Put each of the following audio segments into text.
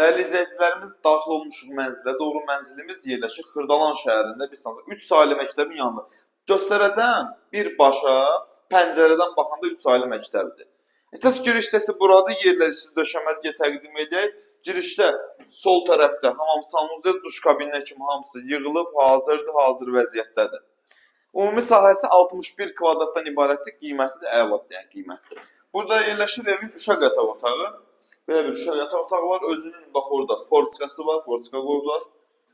Dəyərli izləyicilərimiz, daxil olmuşuq mənzilə. Doğru mənzilimiz yerləşir Xırdalan şəhərində, bir sansa 3 saylı məktəbin yanında. Göstərəcəm birbaşa pəncərədən baxanda 3 saylı məktəbdir. Əsas giriş hissəsi buradır. Yerləri siz döşəmədə təqdim edək. Girişdə sol tərəfdə hamam sanuzel, duş kabininə kimi hamısı yığılıb, hazırdır, hazır vəziyyətdədir. Ümumi sahəsi 61 kvadratdan ibarətdir, qiyməti də əla bir dənə qiymətdir. Burada yerləşir evin uşaq yataq otağı. Belə bir uşaq yataq otağı var. Özünün bax orada forçkası var, forçka qoyublar.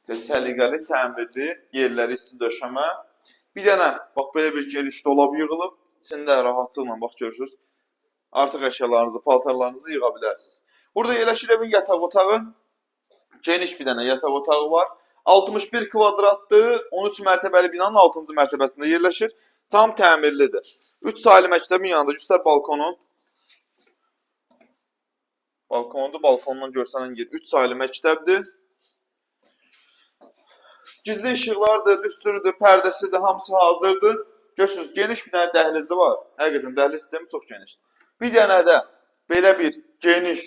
Belə səliqəli, təmirli, yerləri isti döşəmə. Bir dənə bax belə bir geniş dolab yığılıb. İçində rahatlıqla bax görürsüz. Artıq əşyalarınızı, paltarlarınızı yığa bilərsiniz. Burada yerləşir evin yataq otağı. Geniş bir dənə yataq otağı var. 61 kvadratdır. 13 mərtəbəli binanın 6-cı mərtəbəsində yerləşir. Tam təmirlidir. 3 saylı məktəbin yanında göstər balkonun. Balkondur. Balkondan görsənən yer 3 saylı məktəbdir. Gizli işıqlardır, lüstrüdür, pərdəsidir, hamısı hazırdır. Görürsünüz, geniş bir dənə dəhlizi var. Həqiqətən dəhliz sistemi çox genişdir. Bir dənə də belə bir geniş,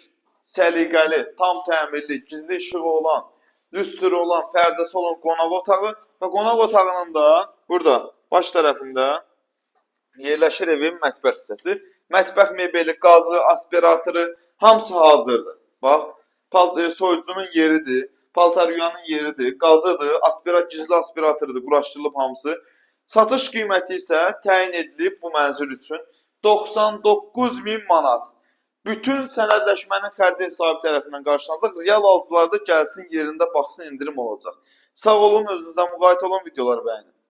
səliqəli, tam təmirli, gizli işığı olan, lüstrü olan, pərdəsi olan qonaq otağı və qonaq otağının da burada baş tərəfində yerləşir evin mətbəx hissəsi. Mətbəx mebeli, qazı, aspiratoru hamısı hazırdır. Bax, soyuducunun yeridir, paltar yuyanın yeridir, qazıdır, gizli aspiratorudur, quraşdırılıb hamısı. Satış qiyməti isə təyin edilib bu mənzil üçün 99 min manat. Bütün sənədləşmənin xərci ev sahibi tərəfindən qarşılanacaq. Real alıcılar da gəlsin yerində baxsın, endirim olacaq. Sağ olun, özünüzdən müğayət olun, videoları bəyənin.